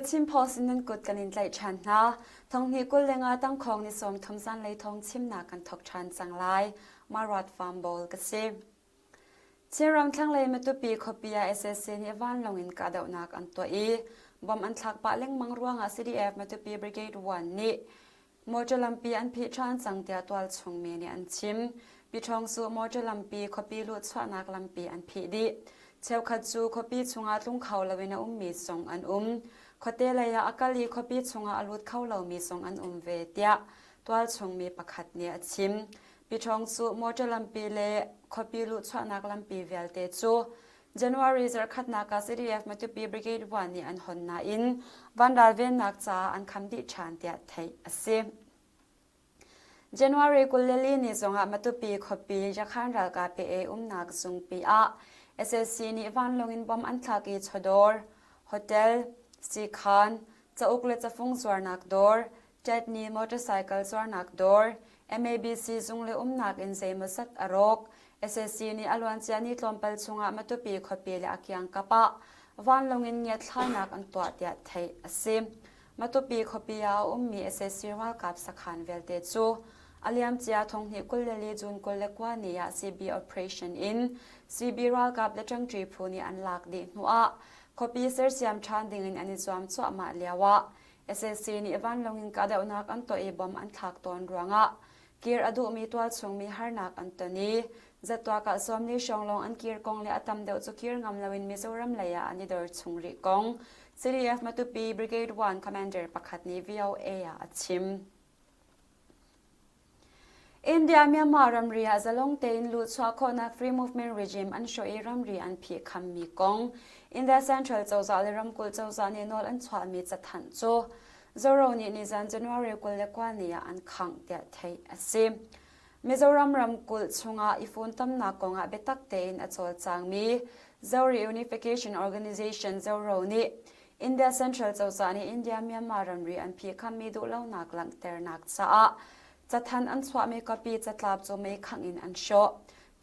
The Chin Post in nan kut kan in tlaih ṭhan hna. Thonghnih 25 tangkhawng ni 30 zanlei thawng chimnak kan thawk ṭhan cang lai. Maruat Farm Bowl ka si. Chinram thlanglei Matupi khuapi ah sac nih vanlawng in kahdohnak an tuah i bomb an thlak pah lengmang ruangah CDF Matupi Brigade 1 nih Motor lampi an phih ṭhan cang tiah tualchung mi nih an chim. Piṭhawngsuh motor lampi khuapi luhchuahnak lampi an phih dih. Cheukhat cu khuapi chungah tlung kho loin a ummi zong an um. Khuate lei ah a kal i khuapi chungah a lut kho lomi zong an um ve tiah tualchung mi pakhat nih a chim. Piṭhawngsuh motor lampi le khuapi luhchuahnak lampi vialte cu January zarhkhatnak ah CDF Matupi Brigade 1 nih an hon nain vanral vennak caah an kham dih ṭhan tiah theih a si. January 24 ni zongah Matupi khuapi Yakhan ralkap pe umnak zungpi ah SAC nih vanlawng in bomb an thlak i chawdawr, hotel, siikhan, cauk le cafung zuarnak dawr, Ṭetni motorcycle zuarnak dawr, MABC zung le umnak inn zeimawzat a rawk. Sac nih a luancia ni tlawmpal chungah Matupi khuapi le a kiangkap ah vanlawng in ngiatthlainak an tuah tiah theih a si. Matupi khuapi ah a ummi sac ralkap sakhan vialte cu a liamcia thonghnih 24 June 29 ni ah CB operation in CB ralkap le ṭangṭi phu nih an lak dih hnuah khuapi sersiam ṭhan dingin an i zuam cuahmah lioah Sac nih vanlawng in kahdohnak an tuah i bomb an thlak tawn ruangah kir a duhmi tualchung mi harnak an ton i zatuak ah 40 hrawng lawng an kir kong le a tam deuh cu kir ngam loin Mizoram lei ah an i dor chung rih kong CDF Matupi Brigade 1 Commander pakhat nih VOA ah a chim. India-Myanmar ramri ah zalong tein luhchuah khawhnak free movement regime an hrawh i ramri an phihkhammi kong India Central cozah le ramkulh cozah nih nawl an chuahmi cathanh cu Zoro nih nizan January 29 ni ah an khangh tiah theih a si. Mizoram ramkulh chungah i funtomnak kongah biatak tein a cawlcangmi Zo Reunification Organization ZORO nih India Central cozah nih India-Myanmar ramri an phihkhammi duhlonak langhternak caah cathanh an chuahmi copy catlap cu meikhangh in an hrawh.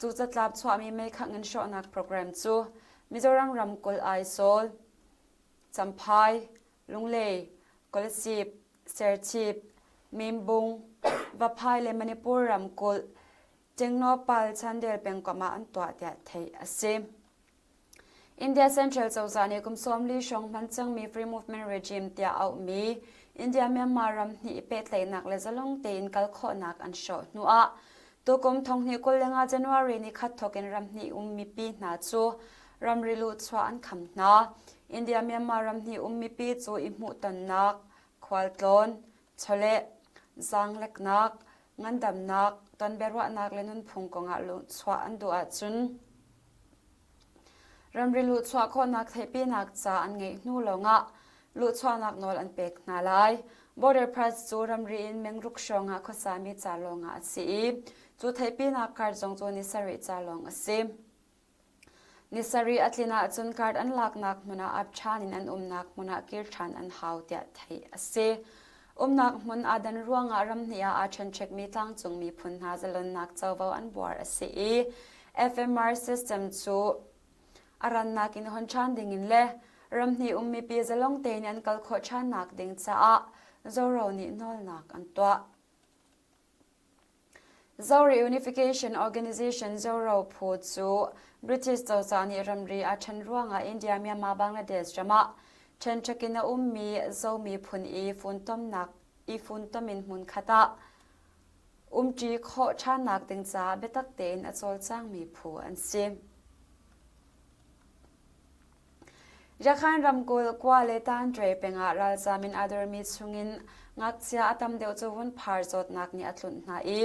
Cu catlap chuahmi meikhangh in hrawhnak program cu Mizoram ramkulh Aizawl, Champhai, Lunglei, Kolasib, Serchhip, Mimbung, Vaphai le Manipur ramkulh Tengnophal Chandel pengkomh ah an tuah tiah theih a si. India Central cozah nih kum 40 hrawng hman cangmi Free Movement Regime tiah auhmi India-Myanmar ram hnih i pehtlaihnak le zalong tein kal khawhnak an hrawh hnuah tukum thonghnih 25 January ni khat thawkin ram hnih um mipi hna cu ramri luhchuah an kham hna. India-Myanmar ram hnih um mipi cu i hmuhtonnak, khualtlawn, chawleh, zaangleknak, ngandamnak, tonbiaruahnak le nunphung kongah luhchuah an duh ahcun Ramri luhchuah khawhnak theihpinak ca an ngeih hnu lawngah luhchuahnak nawl an pek hna lai. Border Pass cu ramri in mengruk hrawngah khuasami ca lawngah a si i cu theihpinak card zong cu ni sarih ca lawng a si. Ni sarih a tlin ahcun card an laknak hmun ah ap ṭhan in an umnak hmun ah kir ṭhan an hau tiah theih a si. Umnak hmun aa dan ruangah ramhnih ah aa ṭhenṭhekmi tlangcung miphun hna zalonnak covo an buar a si i FMR system cu a rannak in hon ṭhan dingin le ramhnih um mipi zalong tein an kal khawh ṭhannak ding caah Zoro nih nawlnak an tuah. Zo Reunification Organization Zoro phu cu British cozah nih ramri aa ṭhen ruangah India, Myanmar, Bangladesh ram ah ṭhenṭhek in a ummi Zo miphun i funtomnak i funtom in hmunkhat ah umṭi khawh ṭhannak ding caah biatak tein a cawlcangmi phu an si. Yakhan ramkulh Kua le Tanṭwe peng ah ralzaam in aa dormi chungin ngakchia a tam deuh cu vunphar zawtnak nih a tlunh hna i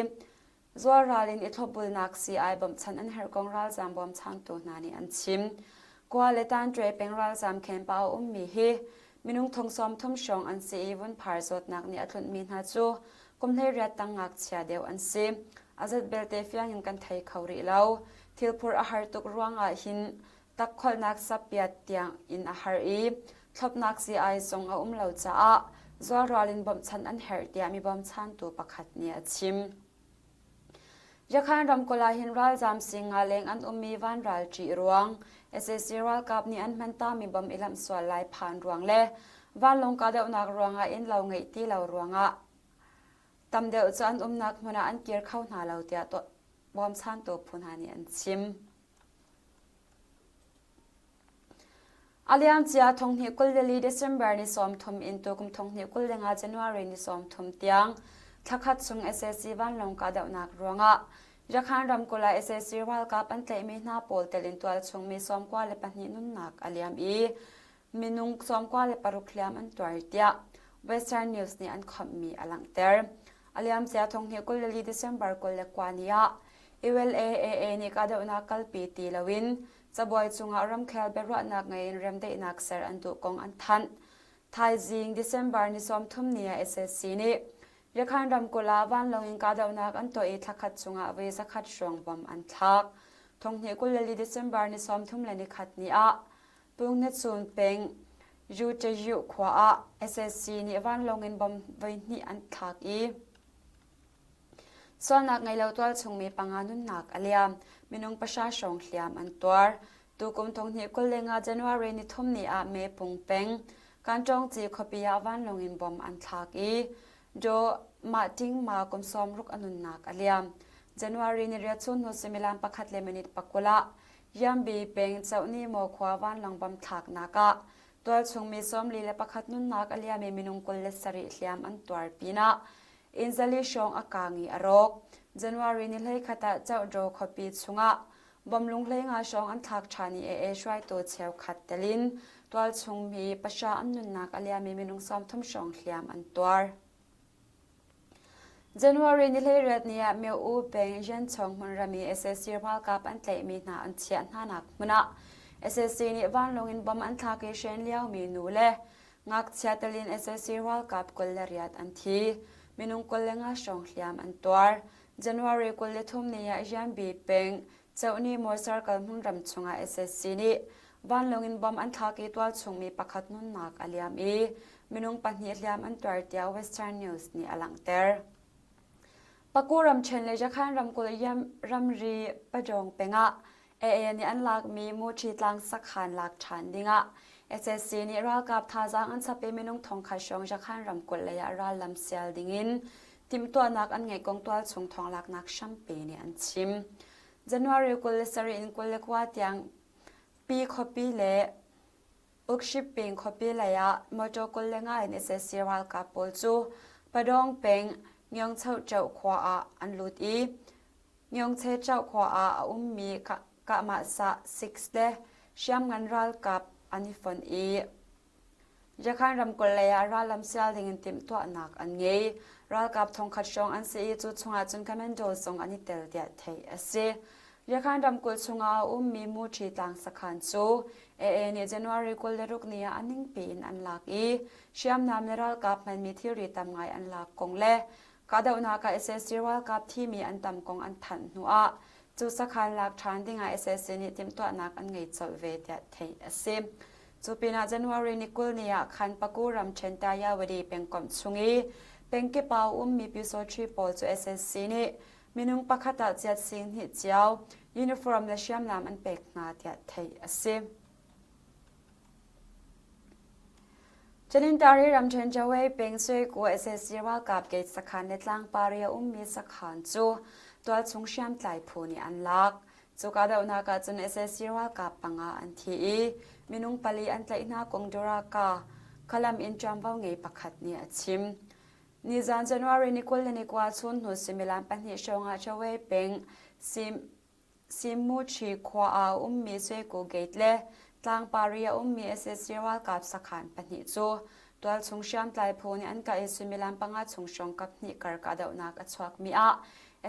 zualral in i thlopbulnak sii-ai bawmhchanh an herh kong ralzaam bawmchantu hna nih an chim. Kua le Tanṭwe peng ralzaam khenpa a ummi hi minung thong 30 hrawng an si i vunphar zawtnak nih a tlunhmi hna cu kum 18 tang ngakchia deuh an si. A zat belte fiang in kan thei kho rih lo. Thilphur a har tuk ruangah hin takkholhnak sappiat tiang in a har i thlopnak sii-ai zong a um lo caah zualral in bawmhchanh an herh tiah mi bawmchantu pakhat nih a chim. Yakhan ramkulh ah hin ralzaam singa leng an ummi vanral ṭih ruang, sac ralkap nih an hmantami bom i lamh sual lai phan ruang le Vanlawng kahdohnak ruangah innlo ngeih ti lo ruangah tam deuh cu an umnak hmun ah an kir kho hna lo tiah bawmchantu phu hna nih an chim. A liamcia 2024 December ni 30 in tukum 2025 January ni 30 tiang thlakhat chung sac vanlawng kahdohnak ruangah Yakhan ramkulh ah sac ralkap an tlaihmi hna pawl tel in tualchung mi 94 nunnak a liam i minung 96 hliam an tuar tiah Western News nih an khawmhmi a langhter. A liamcia 2024 December 29 ni ah ULAAA nih kahdohnak kalpi ti loin cabuai cungah ramkhel biaruahnak ngei in remdaihnak ser an duh kong an thanh. Thaizing December ni 30 ni ah SSC nih Yakhan ramkulh ah vanlawng in kahdohnak an tuah i thlakhat chungah voi zakhat hrawng bom an thlak. Thonghnih 24 December ni 31 ni ah Pungnetsun peng Yutayu khua ah SSC nih vanlawng in bom voihnih an thlak i Sualnak ngei lo tualchung mi panga nunnak a liam. Minung pahra hrawng hliam an tuar. Tukum 2025 January ni thum ni ah Mepung peng Kanṭawngci khuapi ah vanlawng in bom an thlak i Do Mah Ting Ma kum 60 a nunnak a liam. January ni riat chun hnu suimilam pakhat le minute pakul ah Yambi peng Chohni Maw khua vanlawng bom thlaknak ah tualchung mi 41 nunnak a liam i minung 27 hliam an tuar pinah Inn zali hrawng a kaang i a rawk. January ni 11 ah Cohdaw khuapi chungah bomlung 15 hrawng an thlak ṭhan i AA hruaitu cheukhat tel in tualchung mi pahra an nunnak a liam i minung 30 hrawng hliam an tuar. January ni 18 ni ah Myo U peng Yanchong hmunram i sac ralkap an tlaihmi hna an chiah hnanak hmun ah sac nih vanlawng in bom an thlak i hren liomi nu le Ngakchia telin sac ralkap 28 an thi. Minung 25 hrawng hliam an tuar. January 23 ni ah Yanbi peng Chohni Maw Circle hmunram chungah sac nih vanlawng in bomb an thlak i tualchung mi pakhat nunnak a liam i minung pahnih hliam an tuar tiah Western News nih a langhter. Paku ramṭhen le Yakhan ramkulh ramri Padawng peng ah AA nih an lakmi Muṭhi tlang sakhan lak ṭhan dingah SSC nih ralkap thazaang an chap i minung thongkhat hrawng Yakhan ramkulh lei ah rallam sial dingin timhtuahnak an ngeih kong tualchung thawnglaknak hrampi nih an chim. January 27 in 29 tiang Pi khuapi le Ukship peng khuapi lei ah motor 25 in sac ralkap pawl cu Padawng peng Myongchohchoh khua ah an lut i Myongchechoh khua ah a ummi Kahmahsah 6 le hriamngan ralkap an i fonh i Yakhan ramkulh lei ah rallam sial ding in timhtuahnak an ngei. Ralkap thongkhat hrawng an si i cu chungah cun commando zong an i tel tiah theih a si. Yakhan ramkulh chungah a ummi Muṭhi tlang sakhan cu AA nih January 26 ni ah a ningpi in an lak i hriamnam le ralkap hmanmi thilri tam ngai an lak kong le kahdohnak ah sac ralkap thimi an tam kong an thanh hnuah cu sakhan lak ṭhan dingah sac nih timhtuahnak an ngei colh ve tiah theih a si. Cu pinah January ni 20 ni ah khan Paku ramṭhen Tayawadi pengkomh chung i pengkip ah a ummi Pyusawṭhi pawl cu sac nih minung pakhat ah chiat sing hnih cio uniform le hriamnam an pek hna tiah theih a si. Tanintari ramṭhen Jawei peng Suiku sac ralkap gate sakhan le tlangpar i a ummi sakhan cu tualchung hriamtlai phu nih an lak. Cu kahdohnak ah cun sac ralkap panga an thi i minung pali an tlaih hna kong Duraka khalam in ṭuanvo ngei pakhat nih a chim. Nizan January ni 29 chun hnu suimilam pahnih hrawng ah Chawei peng Simuchi khua ah a ummi Suiku Gate le Tlangpar i a ummi sac ralkap sakhan pahnih cu tualchung hriamtlai phu nih an kah i suimilam panga chung hrawng kaphnih kar kahdohnak a chuakmi ah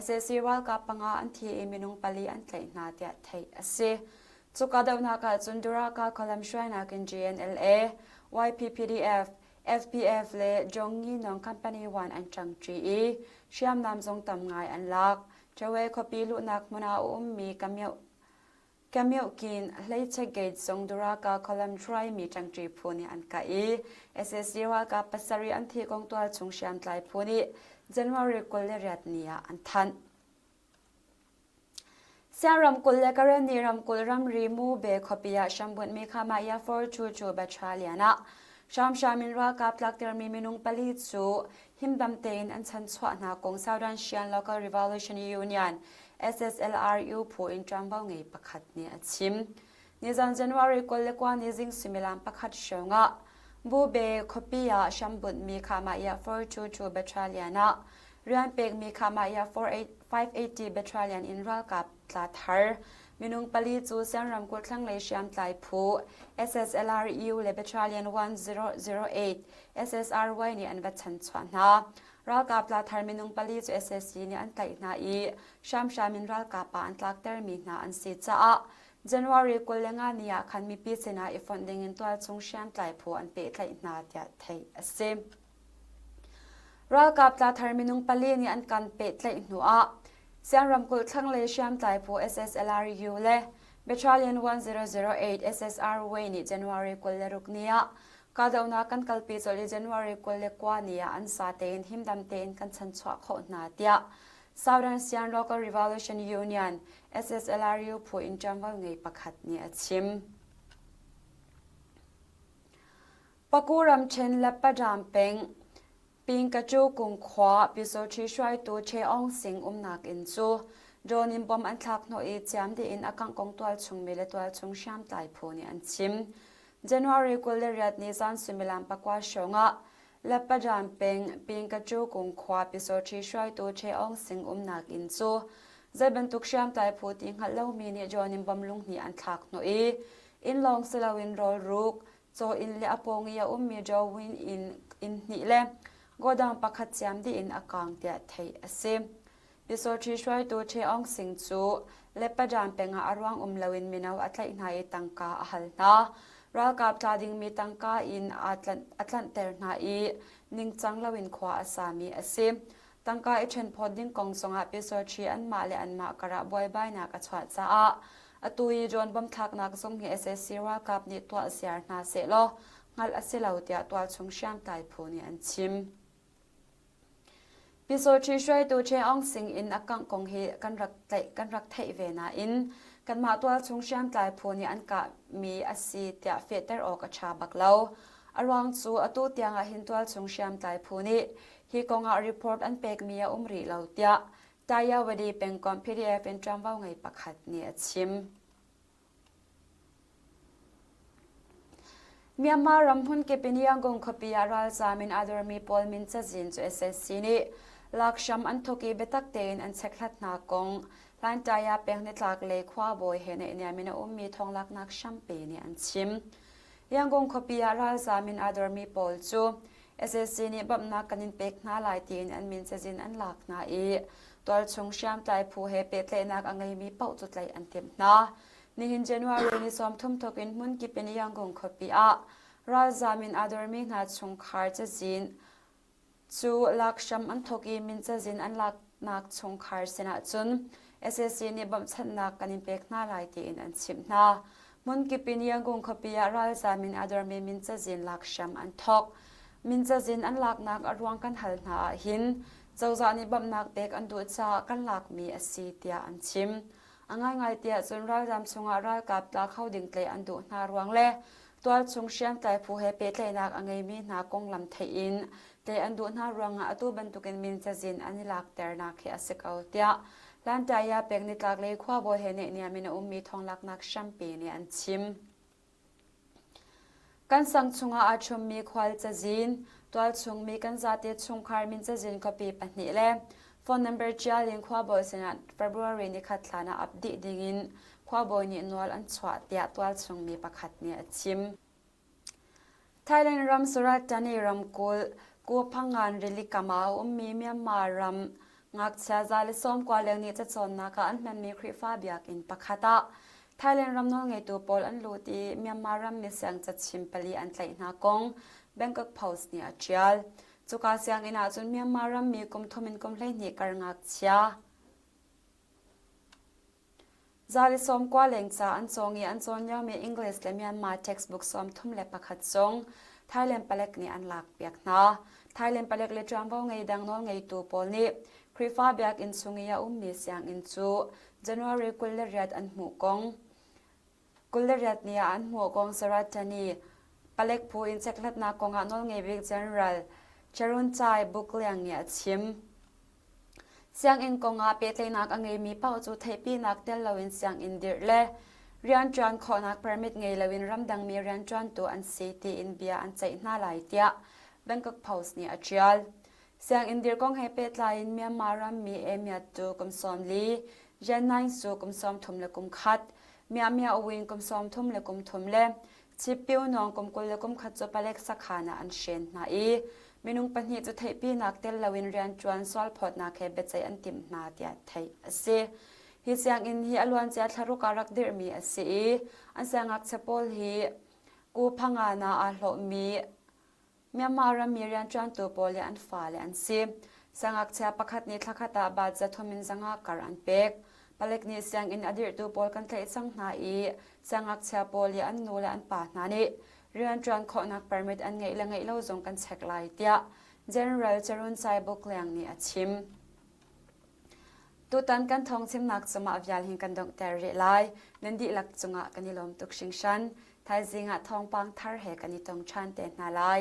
sac ralkap panga an thi i minung pali an tlaih hna tiah theih a si. Cu kahdohnak ah cun Duraka khualam hruainak in GNLA, YPPDF, FPF le Jongi Nong Company One an ṭangṭi i hriamnam zong tam ngai an lak. Chawe khuapi luhnak hmun ah a ummi Kamyuhkin hleichek gate zong Duraka column hruaimi ṭangṭi phu nih an kah i sac ralkap pasarih an thi kong tualchung hriamtlai phu nih January 28 ni ah an thanh. Siang ramkulh le Karenni ramkulh ramri Mube khuapi ah hrambunhmi Khamaya 422 Battalion ah Hramhram in ralkap tlaktermi minung pali cu himdam tein an chanchuah hna kong Southern Shan Local Revolution Union SSLRU phu in ṭuanvo ngei pakhat nih a chim. Nizan January 29 ni zing suimilam pakhat hrawng ah Bube khuapi ah hrambunhmi Khahmah 422 Battalion ah rian pekmi Khahmah 580 Battalion in ralkap tla thar minung pali cu Sian ramkulh thlanglei hriamtlai phu SSLRU le Battalion 1008 SSRY nih an va chanchuah hna. Ralkap tla thar minung pali cu SSC nih an tlaih hna i hramhram in ralkap ah an tlaktermi hna an si caah January 25 ni ah khan mipi sinah i fonh dingin tualchung hriamtlai phu an pehtlaih hna tiah theih a si. Ralkap tla thar minung pali nih an kan pehtlaih hnu ah Sian ramkulh thlanglei hriamtlai phu SSLRU le Battalion 1008 SSRW nih January 26 ni ah kahdohnak kan kalpi colh i January 29 ni ah an sa tein himdam tein kan chanchuah khawh hna tiah Southern Sian Local Revolution Union SSLRU phu in ṭuanvo ngei pakhat nih a chim. Paku ramṭhen Leppadam peng Pingkachu kung khua Pyusawṭhi hruaitu Che Aung Sing umnak inn cu drone in bom an thlak hnawh i ciam dih in a kangh kong tualchung mi le tualchung hriamtlai phu nih an chim. January 28 ni zan suimilam pakua hrawng ah Leppadam peng Pingkachu kung khua Pyusawṭhi hruaitu Che Aung Sing umnak inn cu zei bantuk hriamtlai phu ti hngalh lomi nih drone in bom lunghnih an thlak hnawh i inn lawng si loin rawlruk, Caw inn le a pawng i a ummi Jowin inn inn hnih le godown pakhat ciam dih in a kaang tiah theih a si. Pyusawṭhi hruaitu Che Aung Sing cu Lepadan peng ah a ruang um loin mino a tlaih hna i tangka a hal hna. Ralkap tla dingmi tangka in aa tlanh, a tlanhter hna i ningcang loin khua a sami a si. Tangka i ṭhenphawt ding kong zongah Pyusawṭhi anmah le anmah karah buaibainak a chuah caah atu i drone bomb thlaknak zong hi sac ralkap nih tuah ziar hna sehlaw hngalh a si lo tiah tualchung hriamtlai phu nih an chim. Pyusawṭhi hruaitu Che Aung Sing in a kangh kong hi kan rak tlaih kan rak theih ve nain kanmah tualchung hriamtlai phu nih an kahmi a si tiah fehter awk a ṭha bak lo. A ruang cu atu tiang ah hin tualchung hriamtlai phu nih hi kong ah report an pekmi a um rih lo tiah Tayawadi pengkomh PDF in ṭuanvo ngei pakhat nih a chim. Myanmar ram hmunkip in Yangon khuapi ah ralzaam in aa dormi pawl min cazin cu sac nih lakhram an thawk i biatak tein an chekhlat hna kong Hlantaya peng nitlak lei khuabawi he naihniam in a ummi thawnglaknak hrampi nih an chim. Yangon khuapi ah ralzaam in aa dormi pawl cu sac nih bawmhnak kan in pek hna lai tiin an min cazin an lak hna i tualchung hriamtlai phu he pehtlaihnak a ngeimi paoh cu tlaih an timh hna. Nihin January ni 30 thawk in hmunkip in Yangon khuapi ah ralzaam in aa dormi hna chungkhar cazin cu lak hram an thawk i min cazin an laknak chungkhar sinah cun sac nih bawmhchanhnak kan in pek hna lai tiin an chimh hna. Hmunkip in Yangon khuapi ah ralzaam in aa dormi min cazin lak hram an thawk. Min cazin an laknak a ruang kan hal hna ahhin cozah nih bawmhnak pek an duh caah kan lakmi a si tiah an chim. A ngaingai tiah cun ralzaam chungah ralkap tla kho ding tlaih an duh hna ruang le tualchung hriamtlai phu he pehtlaihnak a ngeimi hna konglam theih in tlaih an duh hna ruangah atu bantukin min cazin an i lakternak hi a si ko tiah Lantaya peng nitlaklei khuabawi he naihniam in a ummi thawnglaknak hrampi nih an chim. Kan sang chungah aa ṭhummi khual cazin, tualchung mi kan zate chungkhar min cazin copy pahnih le phone number ṭial in khuabawi sinah February nikhat hlan ah ap dih dingin khuabawi nih nawl an chuah tiah tualchung mi pakhat nih a chim. Thailand ram Surat Thani ramkulh Kuphangan rili kam ah a ummi Myanmar ram ngakchia 190 leng nih cacawnnak ah an hmanmi Khrihfa biakinn pakhat ah Thailand ram nawlngeitu pawl an lut i Myanmar ram misiang cachim pali an tlaih hna kong Bangkok Post nih a ṭial. Cuka sianginn ah cun Myanmar rammi kum thum in kum 12 kar ngakchia 190 leng ca an cawng i an cawn liomi English le Myanmar textbook 31 zong Thailand palek nih an lakpiak hna. Thailand palek le ṭuanvo ngei dang nawlngeitu pawl nih Khrihfa biakinn chung i a ummi sianginn cu January 28 an hmuh kong 28 ni ah an hmuh kong Surat Thani. Palek phu in chekhlatnak kongah nawlngei bik General Charoenchai Bukliang nih a chim. Sianginn kongah pehtlaihnak a ngeimi paoh cu theihpinak tel loin sianginn dirh le rianṭuan khawhnak permit ngei loin ramdangmi rianṭuantu an si tiin bia an ceih hna lai tiah Bangkok Post nih a ṭial. Sianginn dir kong he pehtlai in Myanmar rammi E Myat cu kum 40, Jan Naing cu kum 31, Mya Mya Win kum 33 le Chip Pio Nawng kum 21 cu palek sakhan ah an hren hna i minung pahnih cu theihpinak tel loin rianṭuan sualphawtnak he biaceih an timh hna tiah theih a si. Hi sianginn hi a luancia thlaruk ah rak dirhmi a si i an siangngakchia pawl hi ku phangana aa hlawhmi Myanmar rammi rianṭuantu pawl le an fale an si. Siangngakchia pakhat nih thlakhat ah baht 300 in 500 kar an pek. Palek nih sianginn a dirhtu pawl kan tlaih cang hna i siangngakchia pawl le an nu le an pa hna nih rianṭuan khawhnak permit an ngeih le ngeih lo zong kan check lai tiah General Charun Sai Bukliang nih a chim. Tutan kan thawngchimnak cungah vial hin kan donghter rih lai. Nan dihlak cungah kan i lawm tuk hringhran. Thaizing ah thawngpang thar he kan i tong ṭhan te hna lai.